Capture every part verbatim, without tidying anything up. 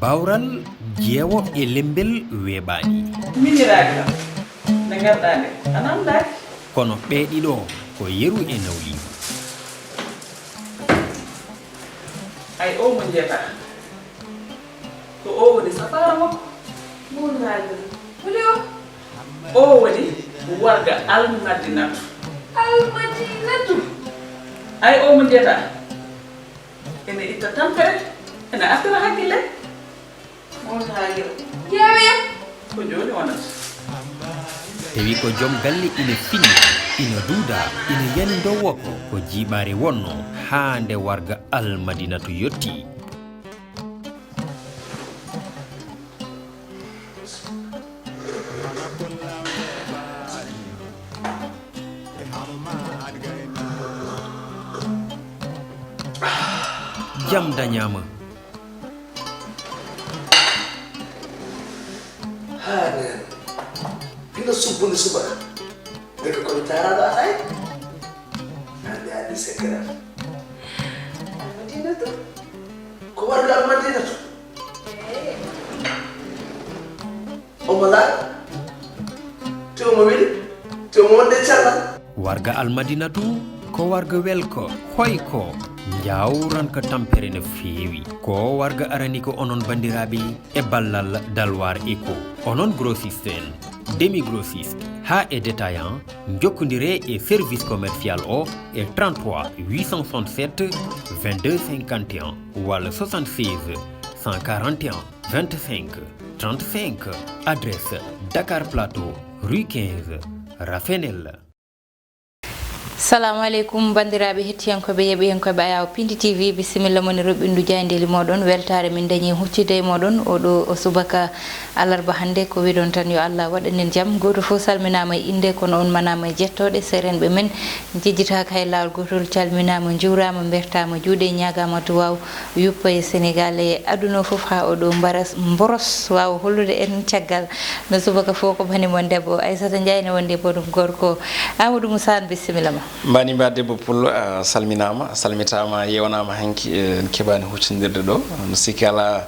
Bawral jeewo e lembel weeɓaani. Miñiraaɗi kam, nde ngarɗaa nde, a namdaaki. Kono ɓee ɗiɗo ko yeru e nawliigu. Ay oo mo njeetaa, ko oo woni safaara makko. Mawlaajo, holi o? Oo woni warga Almadinatu. Almadinatu? Ay oo mo njeetaa, ene itta tampere, ene artira hakkille. Mawlaajo, ƴeewoya ko jooni wonata. Tawi ko joom galle ina finna, ina duuda, ina yani ndowoko, ko jiiɓaare wonno haa nde warga Almadinatu yotti. Jam dañaama. Haa neen hino subbude subaka. Ndeke ko mi taaraaɗo alaa e hannde hannde sekkeram. Almadinatu. Ko warga Almadinatu. Omo laaɓi. Te omo weli. Te omo wonde cellal. Warga Almadinatu ko warga welko, hoyko, njawranka tampere no feewi. Ko warga arani ko onon banndiraaɓe e ballal Dalwar Eco. Onon grossiste en, demi grossiste, haa e détaillant, njokkondiree e service commercial o e trente-trois huit cent soixante-sept vingt-deux cinquante et un walla soixante-seize cent quarante et un vingt-cinq trente-cinq. Adresse Dakar Plateau, rue quinze, Rafenel. Salamu aleykum, banndiraaɓe hettiyankooɓe, yeeɓiyankooɓe Ayaw Pindi T V, bisimilla moni roɓɓindu jaayndeeli mooɗon. Weltaare min dañi huccude e mooɗon oɗo o subaka alarba hannde. Ko wiɗon tan, yo Allah waɗan en jam. Gooto fof salminaama e innde, kono on manaama e jettooɗe. Serenɓe men jejjitaaka hay laawol. Gootol calminaama, njuuraama, mbertaama juuɗe, ñaagaama duwaaw yuppa e Senegaal e aduna o fof, haa oɗo mbaras, mboros waawa hollude en caggal. No subaka fof ko bani mon debbo Aissata Ndiaye, ne wondi e boɗum gorko Amadou Moussa. Bisimilla ma. Mbani mba debbo pullo, a salminaama, a salmitaama, a yeewanaama hanki, en keɓaani huccindirde ɗo. No sikki alaa,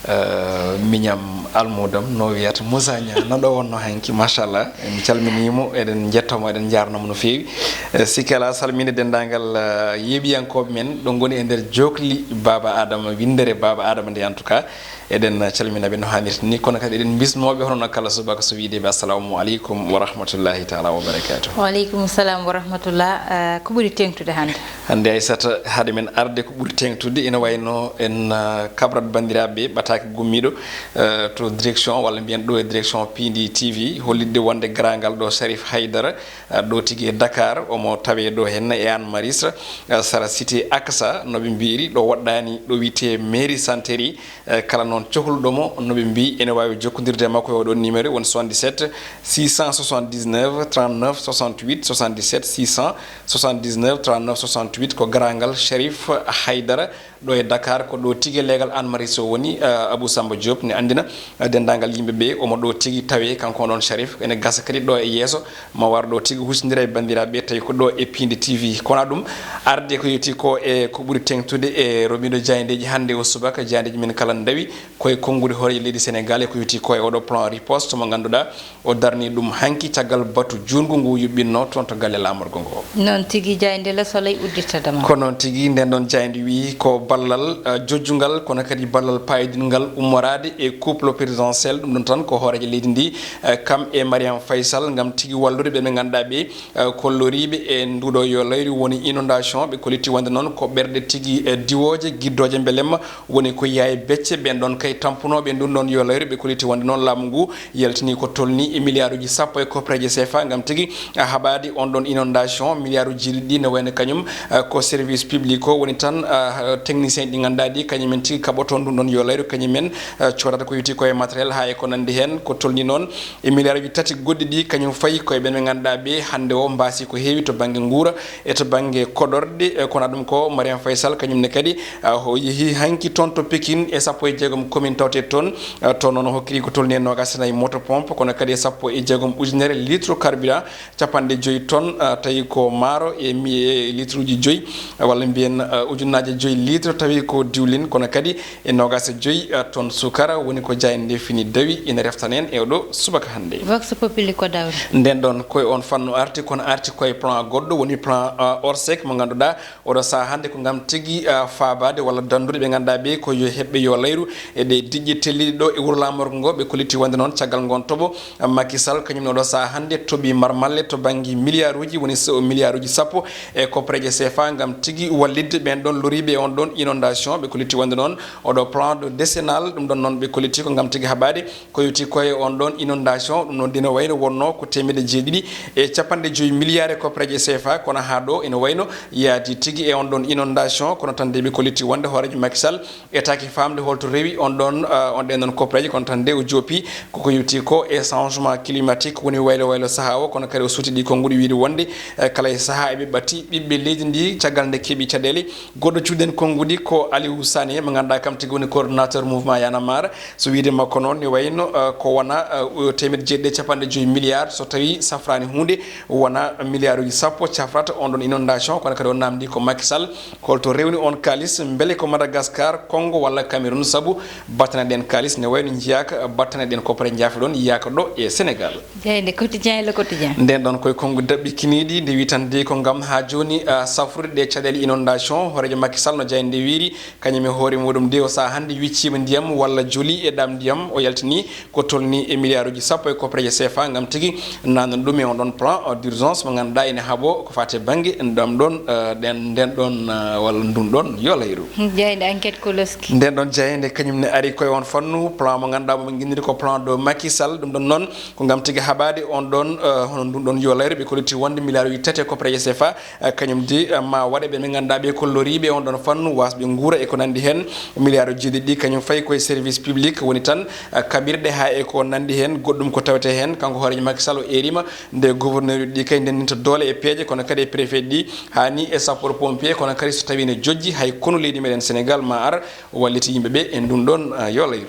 eh, miñam almudam, no wiyata Moussa Niang, no ɗo wonno hanki, machallah. En calminiimo, eɗen njettomo, eɗen njaarnamo no feewi. Eh, sikki alaa, salminde denndaangal, eh, yeeɓiyankooɓe men, ɗo ngoni e nder jookli Baaba Adama, winndere Baaba Adama nde, en tout cas. Eɗen calmina ɓe no haanirta ni, kono kadi eɗen mbisnooɓe hono no kala subaka so wiide ɓe, assalamu aleykum wa rahmatullahi taala wa barakatuh. Wa aleykum salam wa rahmatullah. Ah, ko ɓuri teŋtude hannde? Hannde, Aissata, hade men arde ko ɓuri teŋtude, ina wayno en, ah, kabrat banndiraaɓe ɓataake gummiiɗo, ah, to direction, walla mbiyen ɗo e direction Pindi T V, hollitde wonde garaangal ɗo Sharif Haydara, ah, ɗo tigi e Dakar, omo tawee ɗo henne e Hann Maristes, ah, sara cité Aqsa, no ɓe mbiyri, ɗo woɗɗaani, ɗo wiyetee mairie Santérie. Eh, kala noon cohluɗo mo, no ɓe mbiyi, ene waawi jokkondirde e makko e oɗo numéro, woni soixante-dix-sept six cent soixante-dix-neuf trente-neuf soixante-huit, soixante-dix-sept six cent soixante-dix-neuf trente-neuf soixante-huit, ko garaangal Sharif Haydara, ɗo e Dakar, ko ɗo tigi leegal Hann Maristes o woni, eh, Abou Samba Diop ne anndina, eh, denndaangal yimɓe ɓe, omo ɗo tigi tawee, kanko oɗon Sharif, ene gasa kadi ɗo e yeeso, ma war ɗo tigi hucindira e banndiraaɓe tawi ko ɗo e Pindi T V. Kono ɗum arde ko yowiti ko e ko ɓuri teŋtude e roɓindo jaayndeeji hannde o subaka, jaayndeeji men kala ndawi koye konnguɗi hooreejo leydi Senegaal e ko yowiti ko e oɗo plan riposte mo ngannduɗaa o darni ɗum hanki caggal batu juutngu ngu yuɓɓinno toon to galle laamorgo ngo. Noon tigi, jaaynde Le Soleil uddittadama. Ko noon tigi, nden ɗon jaaynde wiyi ko ballal, eh, jojjungal, kono kadi ballal paayodingal ummoraade e couple présidentiel, ɗum ɗon tan ko hooreejo leydi ndi, eh, kam e Mariam Faye Sall, ngam tigi wallude ɓe ɓe ngannduɗaa ɓe, eh, kolloriiɓe e nduɗo yo layru woni inondation, ɓe kolliti wonde noon ko ɓerɗe tigi, eh, diwooje, giddooje mbelemma, woni ko yiya e becce. Ɓeen ɗoon kay tampunooɓe ndun ɗoon yo layru, ɓe kolliti wonde noon laamu ngu yaltini ko tolni e miliyaaruuji sappo e koppareeje C F A ngam tigi, eh, haɓaade on ɗoon inondation. Miliyaaruuji ɗiɗi ne wayno kañum, eh, ko service public o, woni tan, eh, technicien ɗi ngannduɗaa ɗi, kañum en tigi kaɓoto ndun ɗoon yo layru, kañum en, eh, coodata ko yowiti ko e matériel haa e ko nanndi heen, ko tolni noon e miliyaaruuji tati goɗɗi ɗi, kañum fayi ko e ɓeen ɓe ngannduɗaa ɓe hannde o mbaasi ko heewi to bannge nguura e to bannge koɗorɗe, e kono ɗum ko Mariam Faye Sall, kañum ne kadi, ah, o yehi hanki toon to Pekin e sappo e jeegom commune tawte toon. Ah, toon noon o hokkiri ko tolni e noogaas e nayi moto pompe, kono kadi e sappo e jeegom ujunere litre carburant, capanɗe joyi tonnes, ah, tawi ko maaro e mi-, e litre uji joyi, ah, walla mbiyen, ah, ujunnaaje joyi litre. Tawi ko diwlin, kono kadi e noogaas e joy, eh, ton sukara woni ko jaaynde fini dawi ina reftan en e oɗo subaka hannde. Vox Populi ko dawri. Nden ɗon koye on fannu arti, kono arti koye plan goɗɗo, woni plan, eh, Orsec mo ngannduɗaa oɗo sahaa hannde ko ngam tigi, eh, faabaade walla danndude ɓe ngannduɗaa ɓe ko yo heɓɓe yo layru e ɗe diƴƴe telliɗe ɗo e wuro laamorgo ngo. Ɓe kolliti wonde noon caggal ngon toɓo, eh, Macky Sall kañum ne oɗo sahaa hannde toɓi marmalle to bannge milliarduji, woni so milliarduji sappo e koppareeje C F A ngam tigi wallitde ɓeen ɗoon loriiɓe e on ɗoon inondation. Ɓe kolliti wonde noon oɗo plan de décennal, ɗum ɗoon noon ɓe kolliti ko ngam tigi haɓaade ko yowti koye on ɗoon inondation. Ɗum noon dina wayno wonno ko teemedde jeeɗiɗi e capanɗe joyi milliards e koppareeje C F A, kono haa ɗo ina wayno yaadi tigi e on ɗoon inondation. Kono tan de ɓe kolliti wonde hooreejo Macky Sall etaaki faamde holto rewi on ɗoon, eh, on ɗeen ɗoon koppareeje, kono tan de o joopi koko yowti ko e changement climatique, woni waylo waylo sahaa o, kono kadi o suuti ɗi konnguɗi wiyde wonde, eh, kala e sahaa eɓe ɓati ɓiɓɓe leydi ndi caggal nde keɓi caɗeele. Goɗɗo cuuɗen konnguɗi ko Aliou Sané mo ngannduɗaa kam tigi woni coordonnateur mouvement Y'en a marre. So wiyde makko noon ne wayno, eh, ko wona, eh, teemedde jeeɗiɗi e capanɗe joyi milliards, so tawi safraani huunde wona milliarduji sappo cafrata on ɗoon inondation, kono kadi o namdi ko Macky Sall holto rewni on kaalis, mbele ko Madagascar, Congo walla Cameroun, sabu battane ɗen kaalis ne wayno njiyaaka battane ɗen koppareeje jaafa ɗoon yiyaaka ɗo e Sénégal. Jaaynde Quotidien e Le Quotidien. Nden ɗoon koye konnguɗi daɓɓi kiniiɗi nde wi tan de ko ngam haa jooni, ah, safrude ɗe caɗeele inondation. Hooreejo Macky Sall no jaaynde nde wiiri, kañum e hoore muɗum de o sahaa hannde wicciima ndiyam walla joli e ɗam ndiyam o yaltini ko tolni e milliarduji sappo e koppareeje C F A ngam tigi nannude ɗum e on ɗoon plan, uh, d'urgence mo ngannduɗaa ene haɓo ko faati e bannge ɗam ɗoon, uh, ɗen, nden ɗoon, uh, walla ndun ɗoon yo layru. Jaaynde Enquête Koloski. Nden ɗoon jaaynde kañum ne ari koye on fannu plan mo ngannduɗaa mo nginniri ko plan de Macky Sall. Ɗum ɗoon noon ko ngam tigi haɓaade on ɗoon, uh, hono ndun ɗoon yo layru. Ɓe kolliti wonde milliarduji tati e koppareeje C F A, uh, kañum de, uh, ma waɗe ɓe ɓe ngannduɗaa ɓe ko loriiɓe on ɗoon fannu, wasɓe nguura e ko nanndi heen. Milliarduji jeeɗiɗi ɗi kañum fayi koye service public woni tan, ah, kaɓirɗe haa e ko nanndi heen. Goɗɗum ko tawetee heen, kanko hooreejo Macky Sall o eeriima nde gouverneur uji ɗi kay ndenndinta doole e peeje, kono kadi e préfet ɗi, haa ni e sapeur pompier, kono kadi so tawii ne jojji, hay konu leydi meɗen Sénégal ma ar wallita yimɓe ɓe e ndun ɗoon, ah, yo layru.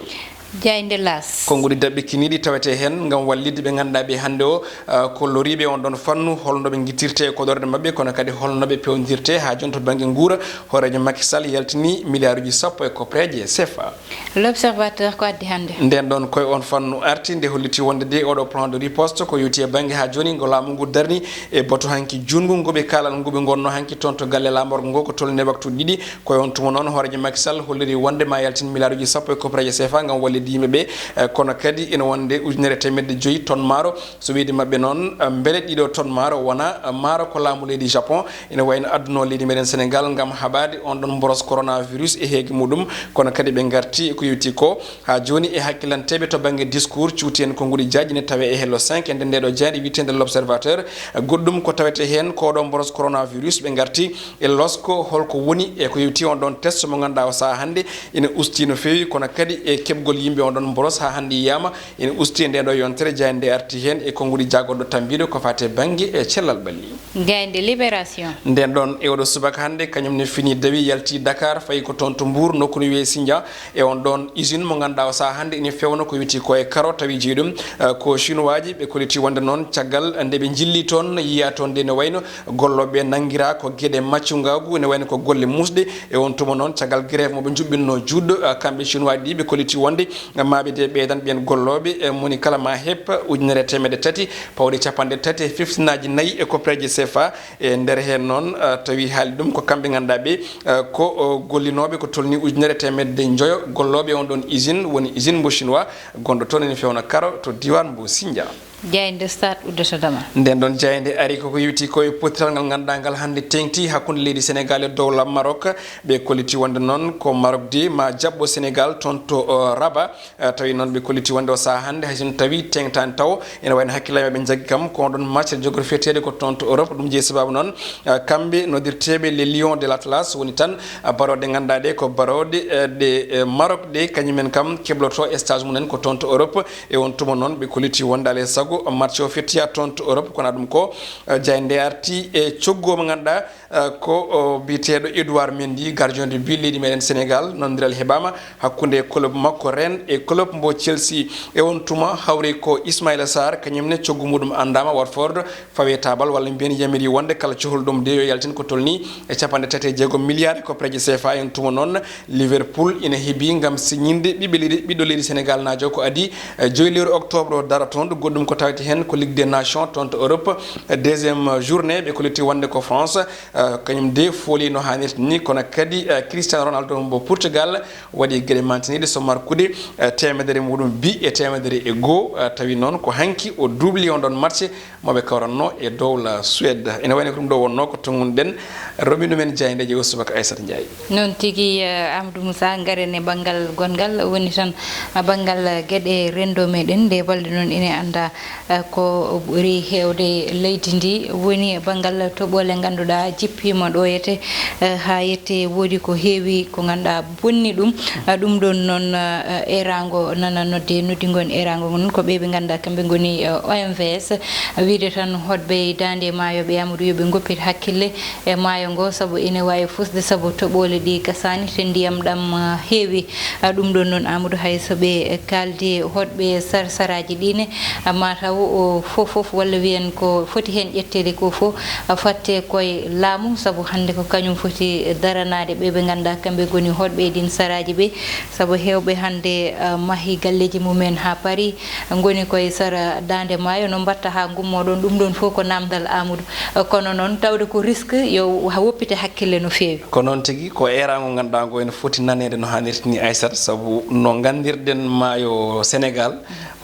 Jaaynde L'As. Konnguɗi daɓɓi kiniiɗi tawetee heen ngam wallitde ɓe ngannduɗaa ɓe hannde o, ah, ko loriiɓe on ɗoon fannu, holno ɓe ngittirte e koɗorɗe maɓɓe, kono kadi holno ɓe peewndirte haa jooni to bannge nguura. Hooreejo Macky Sall yaltini milliarduji sappo e koppareeje C F A. L'Observateur ko addi hannde? Nden ɗoon koye on fannu arti nde holliti wonde de oɗo plan de riposte ko yowti e bannge haa jooni ngo laamu ngu darni e batu hanki juutngu ngu ɓe kaalal ngu ɓe ngonno hanki toon to galle laamorgo ngo ko tolni e waktu ɗiɗi. Koye on tuma noon hooreejo Macky Sall holliri wonde ma yaltin milliarduji sappo e koppareeje C F A ngam wallitde yimɓe ɓe, eh, kono kadi ina wonde ujunere e teemedde joyi tonnes maaro. So wiyde maɓɓe noon, eh, mbele ɗiɗo tonnes maaro wona, eh, maaro ko laamu leydi Japon ina wayno adduno leydi meɗen Sénégal ngam haɓaade on ɗon mboros coronavirus e heege muɗum, kono kadi ɓe ngarti ko yowti ko haa jooni e hakkilanteeɓe to bannge discours, cuuti en konnguɗi jaaji ne tawe e hello cinq e nder ndeɗo jaaynde wiyeteende L'Observateur. Goɗɗum ko tawetee heen ko ɗo mboros coronavirus, ɓe ngarti e losko holko woni e ko yowti on ɗon test mo ngannduɗaa o sahaa hannde ina usti no feewi, kono kadi e keɓgol yimɓe on ɗon mboros haa hannde yiyaama ina usti e nde ɗo yontere. Jaaynde nde arti heen e konnguɗi jaagorɗo tambiiɗo ko faati e bannge e cellal ɓalli. Jaaynde Libération. Nden ɗon e oɗo subaka hannde kañum ne fini dawi yalti Dakar fayi ko toon to Mbour nokku no wiyee Sindia. E on ɗon usine mo ngannduɗaa o sahaa hannde ina fewna ko yowti ko e karo tawi jeyi ɗum, eh, ko chinois ji. Ɓe kolliti wonde noon caggal nde ɓe njilli toon yiya toon nde ne wayno gollooɓe nanngiraa ko geɗe maccungaagu, ne wayno ko golle muusɗe. E on tuma noon caggal grève mo ɓe njuɓɓinno juutɗo, eh, kamɓe chinois ɗi ɓe kolliti wonde, eh, maaɓe de ɓeydan ɓeen gollooɓe, eh, moni kala ma heɓ ujunere e teemedde tati pawɗe capanɗe tati e fiftinaaji nayi e koppareeje C F A. E nder heen noon, eh, tawi haali ɗum ko kamɓe ngannduɗaa ɓe, eh, ko, oh, gollinooɓe ko tolni ujunere e teemedde njoyo gollooɓe on ɗon usine, woni usine mbo chinois gonɗo toon ene fewna karo to diiwaan mbo Sindia. Jaaynde Stade uddata damal. Nden ɗon jaaynde ari koko yowti ko e pottiral ngal ngannduɗaa ngal hannde teeŋti hakkunde leydi Sénégal e dowla Maroc. Ɓe kolliti wonde noon ko Maroc de ma jaɓɓo Sénégal toon to, eh, Rabat. Eh, tawi noon ɓe kolliti wonde o sahaa hannde hay so tawi teeŋtaani taw ene wayno hakkillaaji maɓɓe njaggi kam ko on ɗon match jogorfeteede ko toon to Europe. Ɗum jeyi sababu noon, eh, kamɓe noddirteeɓe les Lions de l'Atlas woni tan, eh, baroɗe ngannduɗaa ɗe ko baroɗe, eh, ɗe, eh, Maroc ɗe kañumen kam keblotoo stage mumen ko toon to Europe. E on tuma noon ɓe kolliti wonde alaa e sago Ko match o fettoya toon to Europe, kono ɗum ko, eh, jaaynde arti e coggu mo ngannduɗaa, eh, ko, o, biyeteeɗo Edouard Mendy, gardien de but leydi meɗen Sénégal. Nondiral heɓaama hakkunde club makko Rennes e club mbo Chelsea. E on tuma hawri ko Ismaïla Sarr, kañum ne coggu muɗum anndaama, Watford fawe tabal walla mbiyen yamiri wonde kala cohluɗo mo de yo yaltin ko tolni e capanɗe tati e jeegom milliards e koppareeje C F A. E on tuma noon Liverpool ina hebi ngam siñinde ɓiɓɓe leydi, ɓiɗɗo leydi Sénégal naajo ko adii, eh, joyi lewru octobre o dara toon. Goɗɗum ko tawete heen ko Ligue des Nations toon to Europe, eh, deuxième journée, ɓe kolliti wonde ko France, eh, kañum de fooli no haanirta ni, kono kadi, eh, Cristiano Ronaldo mo Portugal waɗi geɗe mantiniiɗe, so markude, eh, teemedere muɗum bi e teemedere e goo, eh, tawi noon ko hanki o duubli on ɗon match mo ɓe kawranno e dowla Suède. Ene wayno ko ɗum ɗo wonno ko tongunoɗen. Romi ɗumen jaayndeeji o subaka Aissata Ndiaye. Noon tigi, eh, Amadou Moussa, ngaren e banngal gonngal, woni tan, ah, banngal geɗe renndo meɗen. Nde balɗe noon ine annda, eh, ko ɓuri heewde leydi ndi, woni banngal toɓoole ngannduɗaa jippiima ɗo yete, eh, haa yette woodi ko heewi ko ngannduɗaa bonni ɗum. Ah, ɗum ɗoon noon, ah, eeraango nana nodde, noddi ngon eeraango ngon ko ɓe ɓe ngannduɗaa kamɓe ngoni, ah, O M V S. Wiide tan hoɗɓe e daande maayo ɓe Amadou yo ɓe ngoppit hakkille e maayo ngo, sabu ene waawi fusde sabu toɓoole ɗi gasaani te ndiyam ɗam, ah, heewi. Ah, ɗum ɗoon noon Amadou hay so ɓe kaaldi hoɗɓe sar-, saraaji ɗi ne, ah, ma taw o fof fof walla wiyen ko foti heen ƴetteede ko fof, ah, fatte koye laamu, sabu hannde ko kañum foti daranaade ɓe ɓe ngannduɗaa kamɓe ngoni hoɗɓe e ɗin saraaji ɓe. Sabu heewɓe hannde, ah, mahi galleeji mumen haa paari, ngoni koye sara daande maayo, no mbatta haa ngummoo ɗoon? Ɗum ɗoon fof ko naamndal Amadou. Ah, kono noon tawde ko risque yo ha woppite hakkille no feewi. Ko noon tigi, ko eeraango ngannduɗaa ngo ene foti naneede no haanirta ni Aissata, sabu no nganndirɗen maayo Sénégal,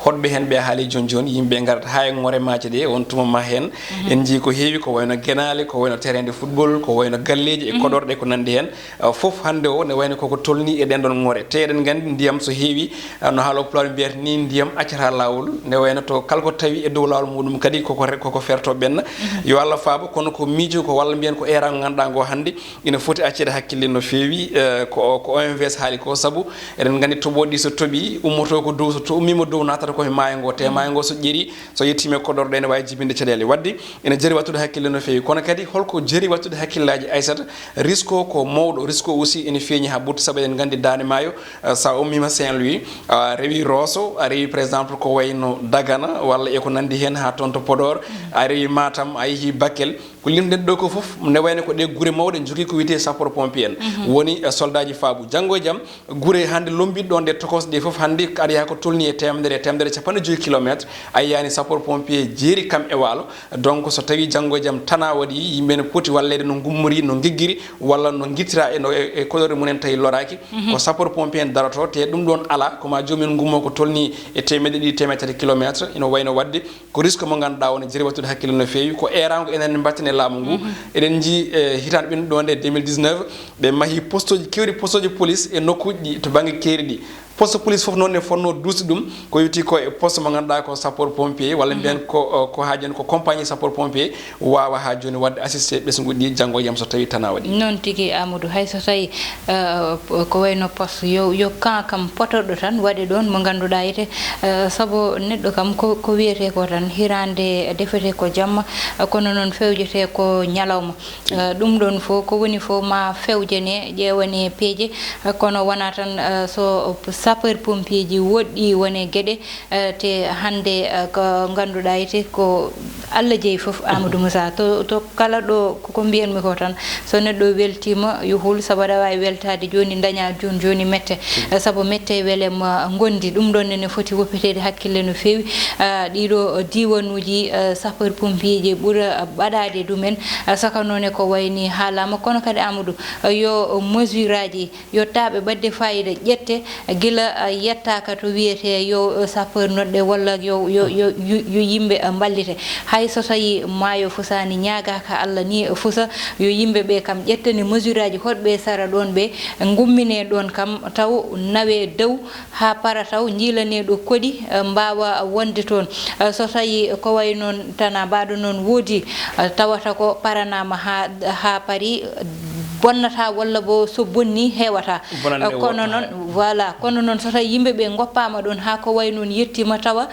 hoɗɓe heen ɓe haali jooni jooni, yimɓe ngarata haa e ŋore maaje ɗe, on tuma ma heen. En njii ko heewi, ko wayno genaale, ko wayno terrain de football, ko wayno galleeji e koɗorɗe ko nanndi heen. Uh, fof hannde o ne wayno koko tolni e ɗen ɗon ŋore. Te eɗen nganndi ndiyam so heewi, uh, no haalo Pulaar mbiyata ni, ndiyam accata laawol. Ne wayno to kala ko tawi e dow laawol muɗum kadi koko re-, koko ferto ɓenna. Yo Allah faabo, kono ko miijo ko walla mbiyen ko eeraango ngannduɗaa ngo hannde ina foti acceede hakkille no feewi, uh, ko, ko O M V S haali ko, sabu eɗen nganndi toɓooɗi ɗi so toɓi, ummoto ko dow, so to ummiima dow naatata ko e maayo ngo. Te maayo ngo so ƴeeri, so yettiima e koɗorɗe ene waawi jibinde caɗeele. Wadde ene jari wattude hakkille no feewi, kono kadi holko jari wattude hakkillaaji Aissata? Risque o ko mawɗo, risque o aussi ene feeñi haa ɓurti, sabu eɗen nganndi daande maayo, eh, so a ummiima Saint-Louis, a rewi Rosso, a rewi par exemple ko wayno Dagana walla e ko nanndi heen haa toon to Podor, a rewi Matam, a yehi Bakel, ko limɗen ɗo ko fof ne wayno ko ɗe gure mawɗe njogii ko wiyetee sapeur pompier en. Woni, eh, soldaaji faabu. Janngo e jam, gure hannde lommbiɗe ɗon ɗe tokosɗe ɗe fof hannde aɗa yaha ko tolni e teemedere e teemedere capanɗe joyi kilométre, a yiyaani sapeur pompier jeeri kam e waalo. Donc so tawi janngo e jam tana waɗi, yimɓe ne poti walleede no ngummori, no ngiggiri, walla no ngittira e no, e, e koɗorɗe mumen tawi loraaki, ko sapeur pompier en daroto, te ɗum ɗon alaa, ko ma joomum en ngummo ko tolni e teemedde ɗiɗi, teemedde tati kilométre, ina wayno waɗde ko risque mo ngannduɗaa woni jari wattude hakkille no feewi, ko eeraango enen mbatten e laamu ngu. Eɗen njii, eh, hitaande ɓennuɗo nde deux mille dix-neuf, ɓe mahi poste uji keewɗi, poste uji police e nokkuuji ɗi to bannge keeri ɗi. Poste police fof noon ne fotnoo duusde ɗum, ko yowti ko e poste mo ngannduɗaa ko sapeur pompier, walla mbiyen ko, eh, ko haa jooni ko compagnie sapeur pompier waawa haa jooni waɗde assisté ɓesnguuji ɗi janngo e jam so tawi tana waɗi. Noon tigi Amadou, hay so tawi, eh, ko wayno poste yo, yo camp kam potorɗo tan waɗe ɗoon mo ngannduɗaa ete, eh, sabu neɗɗo kam ko, ko wiyetee ko tan hiraande defetee ko jamma, eh, kono noon fewjetee ko ñalawma. Eh, ɗum ɗoon fof, ko woni fof ma fewjane, ƴeewane peeje, eh, kono wonaa tan, eh, so sapeur pompier ji woɗɗi wone geɗe, eh, te hannde, eh, ko ngannduɗaa ete ko Allah jeyi fof, Amadou Moussa. To, to kala ɗo ko, ko mbiyanmi ko tan, so neɗɗo weltiima yo hul, sabu aɗa waawi weltaade jooni daña jooni jooni mette. Eh, sabu mette wele ma ngondi, ɗum ɗoon ne foti woppeteede hakkille no feewi. Ah, ɗiɗo diiwanuuji, eh, sapeur pompier ji ɓura ɓaɗaade ɗumen, ah, saka noone ko wayni haalaama, kono kadi Amadou, eh, yo mesure aji, yo taaɓe ɓadde fayida ƴette, gila, ah, yettaaka to wiyetee yo, eh, sapeur noɗɗe walla yo, yo, yo, yo, yo yimɓe, ah, mballite. Hay so tawi maayo fusaani, ñaagaaka Allah ni fusa, yo yimɓe ɓe kam ƴettani mesure aji hoɗɓe sara ɗoon ɓe, ngummine ɗoon kam taw nawe dow, haa para taw njiilanee ɗo koɗi, eh, mbaawa wonde toon. Eh, so tawi ko wayi noon tana mbaɗo noon woodi, eh, tawata ko paranaama haa, haa paari, bonnata walla bo so bonni heewata. Bonannde Eh, kono woota. Noon, voilà, kono noon so tawi yimɓe ɓe ngoppaama ɗoon haa ko wayi noon yettiima tawa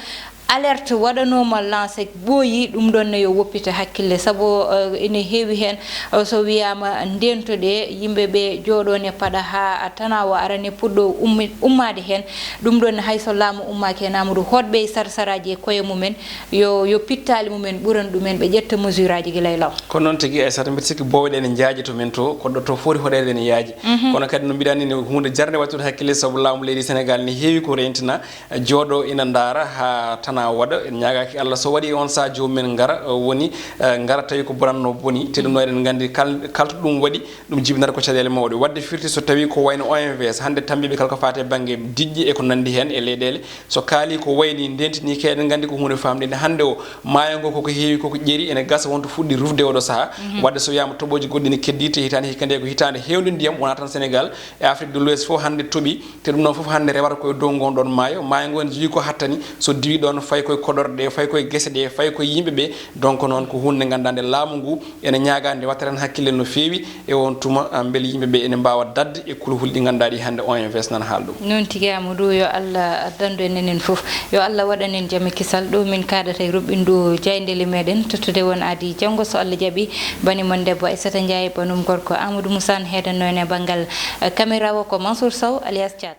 alerte waɗanooma lancé ɓooyi, ɗum ɗoon ne yo woppite hakkille, sabu eh, ene heewi heen. Eh, so wiyaama ndeentoɗe, yimɓe ɓe jooɗoo ne paɗa haa tana o ara ne puɗɗo ummi- ummaade heen. Ɗum ɗoon ne hay so laamu ummaaki heen, Amadou, hoɗɓe e sarsaraaji e koye mumen, yo yo pittaali mumen ɓuran ɗumen, ɓe ƴetta mesure aji gila e law. Ko noon tigi, Aissata, mbiɗa sikki boowɗe ene njaaji to men to, koɗɗo to foti hoɗeede ene yaaji. Kono kadi no mbiɗa ni, ne huunde jarnde wattude hakkille, sabu laamu leydi Sénégal ne heewi ko rentina, jooɗo ina ndaara haa tana waɗa. En ñaagaaki Allah, so waɗi on saha joomum en ngara, eh, woni, eh, ngara tawi ko bonatno boni. Te ɗum ɗo eɗen nganndi kal-, kalto ɗum waɗi, ɗum jibinata ko caɗeele mawɗe. Waɗde firti so tawi ko wayno O M V S, hannde tambiiɓe kala ko faati e bannge diƴƴe e ko nanndi heen e leyɗeele. So kaali ko wayni ndentini ke, eɗen nganndi ko huunde famɗinde. Hannde o maayo ngo koko heewi, koko ƴeri, ene gasa wonto fuɗɗi rufde oɗo saha. Waɗde so wiyaama toɓoji goɗɗi ne keddi, te hitaande hikka nde ko hitaande heewde ndiyam, wonaa tan Sénégal, e Afrique de l'Ouest fof hannde toɓi, te ɗum ɗon fof hannde rewata koye dow ngon ɗon maayo. Maayo ngo ene jogii ko hattani, so diwi ɗon, fay koye koɗorɗe ɗe, fay koye gese ɗe, fay koye yimɓe ɓe. Donc noon ko huunde nde ngannduɗaa nde laamu ngu ene ñaagaa nde watta heen hakkille no feewi, e on tuma, ah, mbele yimɓe ɓe ene mbaawa daɗde e kulhuli ɗi ngannduɗaa ɗi hannde O M V S nana haala ɗum. Noon tigi, Amadou, yo Allah dandu en enen fof. Yo Allah waɗan en jam e kisal. Ɗo min kaadata e ruɓɓinɗo jayndeli meɗen, tottude won aadi janngo, so Allah jaɓi, bani mon debbo Aissata Ndiaye, banum gorko Amadou Moussa, heedanno en e banngal, eh, caméra o ko Mansour Sow alias Thiat.